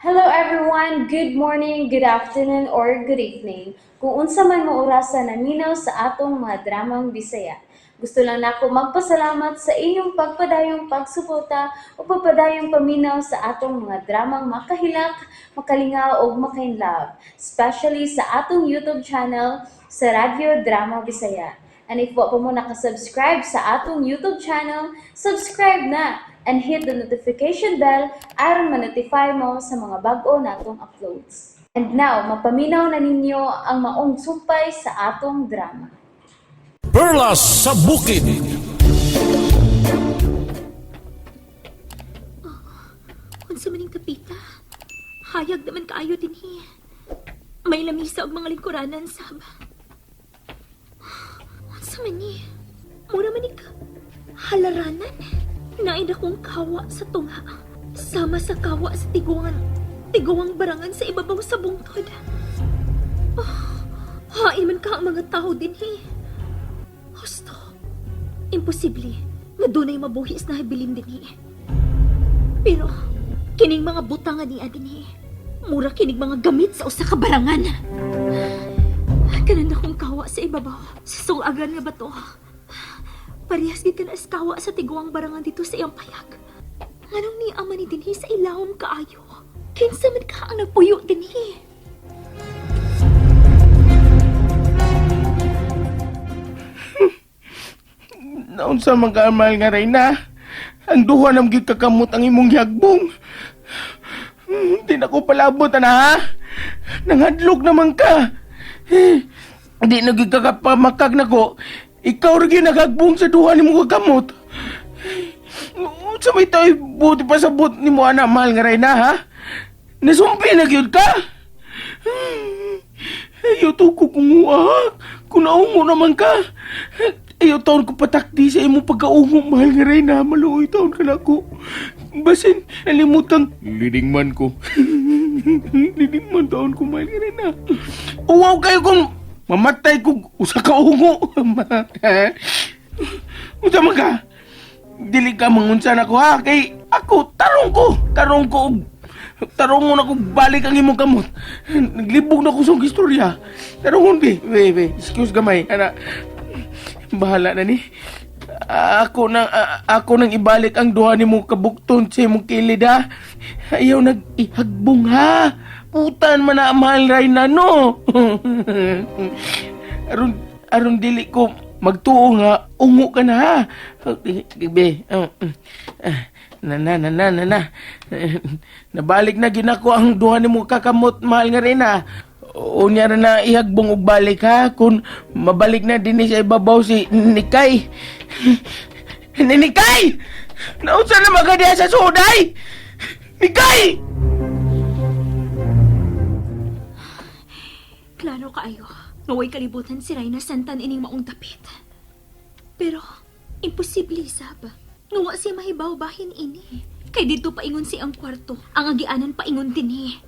Hello everyone! Good morning, good afternoon, or good evening. Kung unsa man mo orasa naminaw sa atong mga dramang Bisaya. Gusto lang nako magpasalamat sa inyong pagpadayong pagsuporta o pagpadayong paminaw sa atong mga dramang makahilak, makalingaw ug makainlove, especially sa atong YouTube channel sa Radyo Drama Bisaya. And if wa pa mo nakasubscribe sa atong YouTube channel, subscribe na and hit the notification bell aron ma-notify mo sa mga bag-o natong uploads. And now, mapaminaw na ninyo ang maong sumpay sa atong drama. Perlas sa Bukid. Unsa man ning kapita? Hayag naman kaayo dinhi. May lamisa og mga lingkuranan sab. Unsa man ni? Mura man ni ka halaranan. Naay akong kawa sa tunga. Sama sa kawa sa tiguan. Tiguang barangan sa ibabaw sa bungtod. Oh, hain man ka ang mga tao dinhi. Husto. Imposible nga dunay mabuhi sa nahabilin dinhi. Pero kining mga butangan niya dinhi. Mura kinig mga gamit sa usa ka barangan. Kanan akong kawa sa ibabaw, sa suagan nga bato. Parehas gid kana kawa sa tiguang barangan dito sa iyang payag. Nganong ni ama ni dinhi sa ilawom kaayo? Kinsa man ka ang nagpuyo dinhi? Naunsa man ka, mahal nga Reyna. Ang duha nam gyud kakamot ang imong yagbong. Di na ko palabot ana ha. Nangadlok naman ka. Eh, di na gyud ka kapamakag nako. Ikaw ra gyud nagagbong sa duha nimo kakamot. Unsa may tayo buti pa sa but nimo ana, mahal nga Reyna ha? Nasumpi na gyud ka. Ayaw to ko kung ah. Kung naungo naman ka. Ayaw taon ko patakdi sa imong pagkaungo, mahal nga Reyna. Maluoy taon ka na ako. Basin, nalimutan. Leading man ko. Leading man taon ko, mahal nga Reyna. Uwaw kayo kung mamatay ko usa ka ungo. Unsa man ka? Dili ka mangunsa na ko ha. Kay ako, tarong ko. Tarong ko og tarungon ako balik ang imong kamot. Naglibog na ko sa istorya. Tarungon be. Be, be. Excuse gamay. Ana. Bahala na ni. Ako nang ibalik ang duha nimo kabukton sa imong kilid ha. Ayaw nag ihagbong ha. Putan man na mahal ray na no. Aron aron dili ko magtuo nga ungo ka na ha. Be. Na na na na na na. Nabalik na gyud nako ang duha nimo kakamot, mahal nga rin ha. Unya ra na ihagbong og balik ha kung mabalik na dinhi sa ibabaw si Nikay. Ni Nikay! Naunsa na magadiha sa suday? Nikay! Klaro kaayo, nga way kalibutan si Reyna santan ining maong dapit. Pero, imposible, sab. Nga wa siya mahibaw bahin ini. Kay didto paingon si ang kwarto, ang agianan paingon dinhi.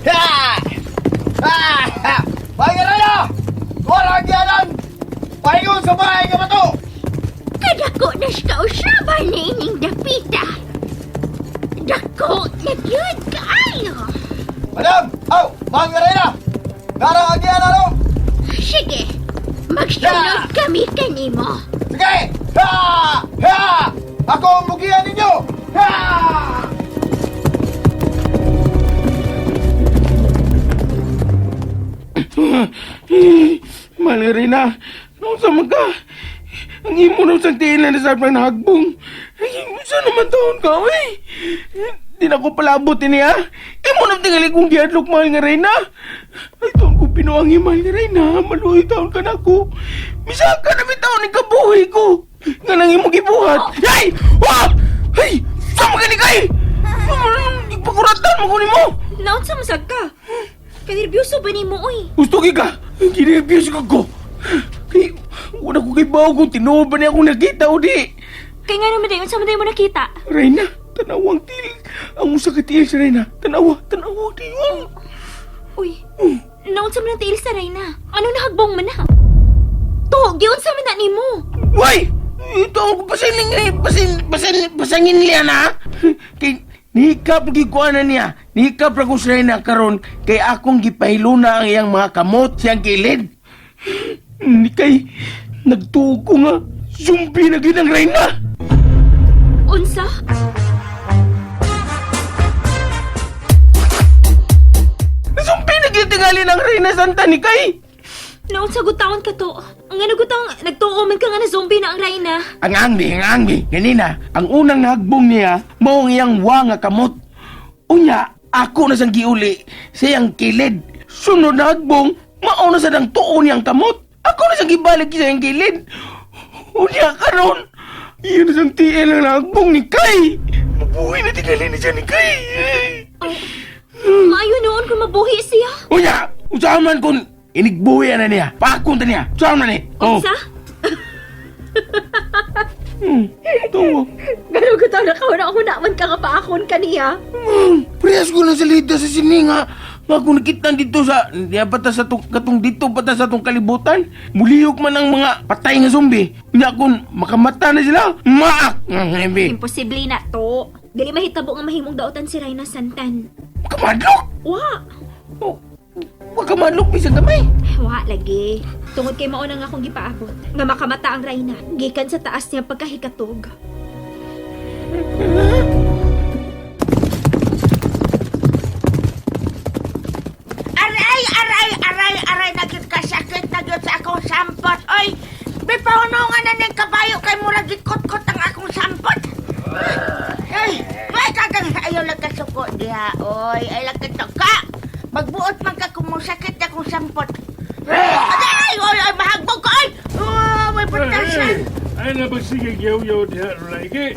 Ha! Ha! Bahay nga na! Wala ang giyanan! Pahingon sa bahay nga bato! Kadako na siya kausaban na ining dapita. Dako na gyud kaayo. Madam! Aw! Bahay nga na! Darang ang giyanan oh! Sige, magsunod kami kanimo. Sige! Ha! Ha! Ako ang mugian ninyo! Ha! Mahal nga rin na. Naunsa man ka? Ang imo na usang tiil na nasab ng nahagbong. Ay, unsa naman taon ka, uy? Di na ko palabot ini, ha? Imo na tingali kong giadlok, mahal nga Reyna. Ay, taon ko pinuangi, mahal nga Reyna. Maluoy taon ka na ko. Misaka na may taon ni kabuhi ko. Nga nang imo gibuhat. Ay! Wah! Ay! Sama ka ni kay! Ipakuratan mo ko nimo! Naunsa masag ka? Kanerbiyoso ba nimo oy? Gusto ka! Ginerbyos ka ko! Kay, wala ko kay bawo kung tinuod ba niya akong nakita o di. Kay nga naman dayon, unsa man dayon mo nakita? Reyna, tanawang tiil. Ang usa ka tiil sa Reyna. Tanawa, tanawa, tiil. Uy, naunsa man ang tiil sa Reyna? Ano nahagbong man na? To, giunsa man na nimo? Way! Ito ako pasiling pasin pasin pasangin niya na. Kay nihikap gikuan na niya. Nihikap ra ko sa na karon kay akong gipahiluna ang iyang mga kamot siyang kilid. Ni kay nagtuo ko nga zombie na gyud ang reyna. Unsa? Zombie na gyud tingali ng Reyna Santa ni kay. Naunsa gud taon ka to? Ang ano gud taong nagtuo man ka nga na zombie na ang Reyna. Ang angbi, ganina, ang unang nahagbong niya, mao ang iyang wa nga kamot. Unya, ako na siyang giuli sa iyang kilid. Sunod na hagbong, mao na sa dang tuon niyang kamot. Ako na siyang gibalik sa iyang kilid. Unya, karon, iyon na siyang tiil ang nahagbong ni Kay. Mabuhay na tingali na siya ni Kay. Ay, maayo noon kung mabuhi siya. Unya, usahan man kung inigbuhi na niya. Pakon ta niya. Usahan man ni. Oh. Unsa? Tungo. Gano'n ko taon nakauna-una man ka nga paakon kaniya. Parehas ko lang sa lida sa sininga. Nga kung nakita dito sa, diya pa ta sa tong, katong dito pa ta sa tong kalibutan. Mulihok man ang mga patay nga zombie. Unya kung makamata na sila, maak! Nga hebi. Imposible na to. Dili mahitabo nga mahimong daotan si Reyna Santan. Makamadlok! Wa! Oh, makamadlok bisan gamay. Wa lagi. Tungod kay mao na nga akong gipaabot. Nga makamata ang Reyna. Gikan sa taas niya pagkahikatog. Aray, aray, aray, aray, nagyod ka sakit, nagyod sa akong sampot. Oy, bipahunungan na ning kabayo kay murag gikutkot ang akong sampot. Ay, may kagang ayaw lang ka suko diha. Oy, ay lang ka ka. Magbuot man ka kung musakit na akong sampot. Aray, oy, ay, mahagbog ko, oy. Oh, may putasan. Ay na ba sige yaw-yaw diha lagi?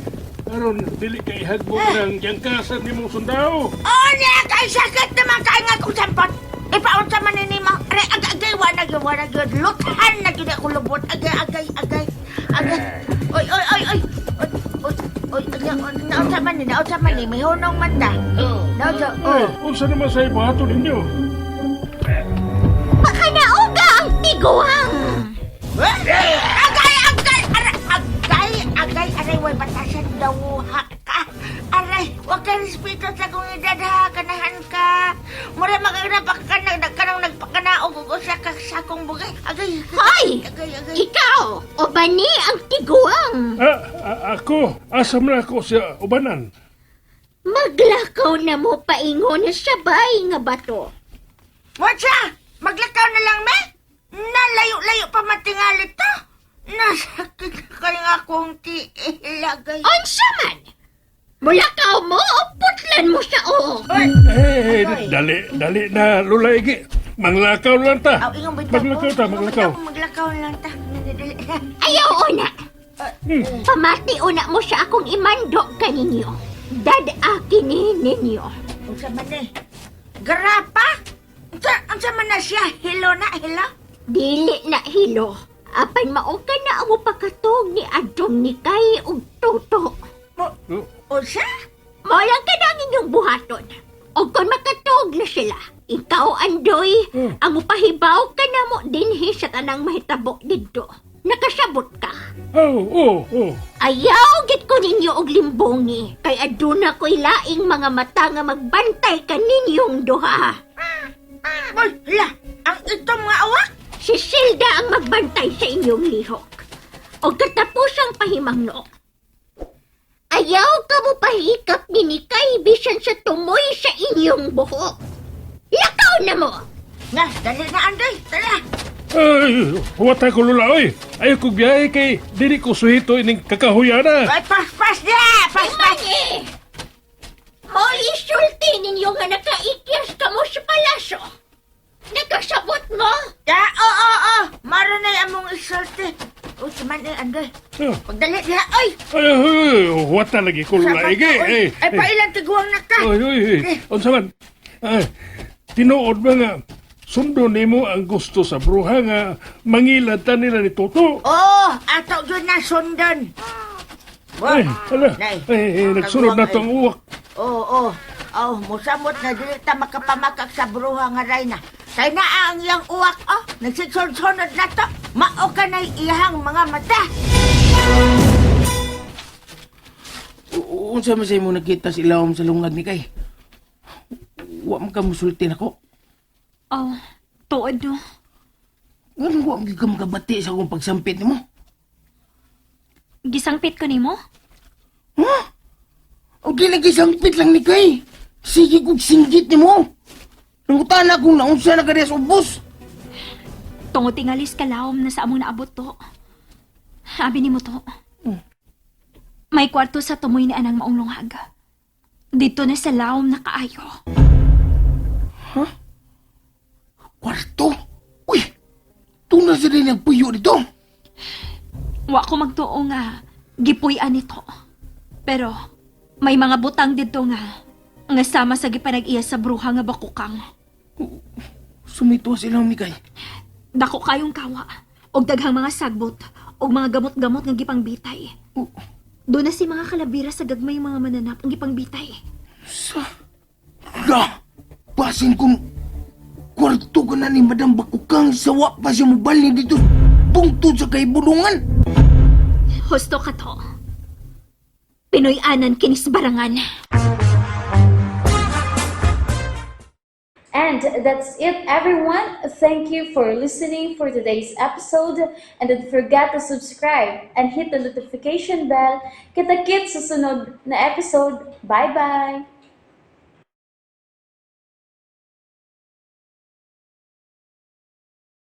Aron dili kay hagbong ng yangkasan ni mong sundao. Oh, niya, kay sakit naman kay nga akong sampot. Ipaunsa man ni ma. Aray, agay, agay, wala gyud, wala gyud. Luthan na gyud ako lubot. Agay, agay, agay. Agay. Oy, oy, oy, oy. Oy, oy, oy, naunsa man ni, naunsa man ni, may hunong man ta. Naunsa, Ay, oh. unsa naman sa ibuhaton ninyo? Pakanauga ang tiguang! Agay, agay, aray, agay, agay, aray, way batasan daw ha ka. Aray, wa kay respeto sa akong edad ha, kanahan ka. Mura magana pa ka nang kanang nagpakanaog og usa ka sakong bugay. Agay. Hoy! Agay, agay. Ikaw! O bani ang tiguang! Ah, ako, asa man ako sa ubanan. Maglakaw na mo paingon sabay nga bato. Watsa! Maglakaw na lang, me! Nalayo-layo pa matingali to. Nasakit na kayo nga akong tiilagay. Unsa man! Mulakaw mo o putlan mo sa oo! Oy! Eh, Agoy. dali, dali na lulaigi. Manglakaw lang ta. Aw, ingon bitaw. Maglakaw ta, Ingon maglakaw. bitaw, Maglakaw lang ta. Dali, dali. Ayaw una! Pamati una mo sa akong imando kaninyo. Dad-akin ni ninyo. Unsa man eh? Grapa? Unsa, unsa man na siya? Hilo na, hilo? Dili na hilo. Apan mao ka na ang pakatog ni Adong ni Kay ug Toto. Mo, unsa? Mao lang ka na ang inyong buhaton. O kung makatog na sila, ikaw, Andoy, ang mupahibaw ka na mo dinhi sa tanang mahitabo didto. Nakasabot ka. Oh, oh, oh. Ayaw gid ko ninyo og limbongi, kay aduna ko'y laing mga mata nga magbantay kaninyong duha. Uy, hala, ang itom nga awak? Si Silda ang magbantay sa inyong lihok. O katapusang pahimangno. Ayaw ka mo pahikap ni Nikay bisan sa tumoy sa inyong buhok. Lakaw na mo! Na, dali na, Andoy, tala. Ay, huwat ko lula, oy. Ayaw ko biyahe kay dili ko suhito ining kakahuyana. Ay, paspas niya, paspas. Mani! Mo isulti ninyo nga nakaikyas ka mo sa palasyo. Nakasabot mo? Ya, oo, oo, oo. Maranay among isulti. Uy, si man eh, Andoy. Ah. Pagdali niya, oy. Ay, ay, huwat na lagi ko lula, Sama ige. ka, oy. Eh, Ay, pailang tiguang na ka. Oy, oy, oy. Unsa man? Ay, tinuod ba nga sundo nimo ang gusto sa bruha nga mangilad ta nila ni Toto. Oo, ato yun na sundan. Ay, ala. Nay, Ay, ay, nagsunod na tong uwak. Oo, oo. Oh, musamot na dili ta makapamakak sa bruha nga rayna. Kay naa ang iyang uwak, oh. Nagsisunod na to. Mao ka na iyang mga mata. Unsa man sa imo nakita sa ilawom sa lungag ni kay? Wa man ka musulti nako. Oh, tuod no. Ngano wa man gyud ka makabati sa akong pagsampit nimo? Gisangpit ko nimo? Ha? O di lagi sangpit lang ni kay. Sige kog singgit nimo. Nangutana kung naunsa na ka diha sa ubos. Tungod tingalis ka lawom na sa among naabot to. Abi nimo to. May kwarto sa tumoy ni anang maong lungag. Dito na sa lawom na kaayo. Kwarto? Uy! Tuna sa rin nagpuyo dito. Wa ko magtuo nga gipuy-an nito. Pero may mga butang dito nga nga sama sa gipanag-iya sa bruha nga bakukang. Sumito sa ilawom ni kay. Dako kayong kawa og daghang mga sagbot og mga gamot-gamot nga gipangbitay. Doon na si mga kalabira sa gagmay mga mananap ang gipangbitay. Sa... La! Basin kung kwarto ka na ni Madam Bakukang sawa pa siya mobali dito bungtod sa kaibulungan. Husto ka to. Pinoy-anan kinis barangan. And that's it, everyone. Thank you for listening for today's episode. And don't forget to subscribe and hit the notification bell. Kita-kits sa sunod na episode. Bye-bye!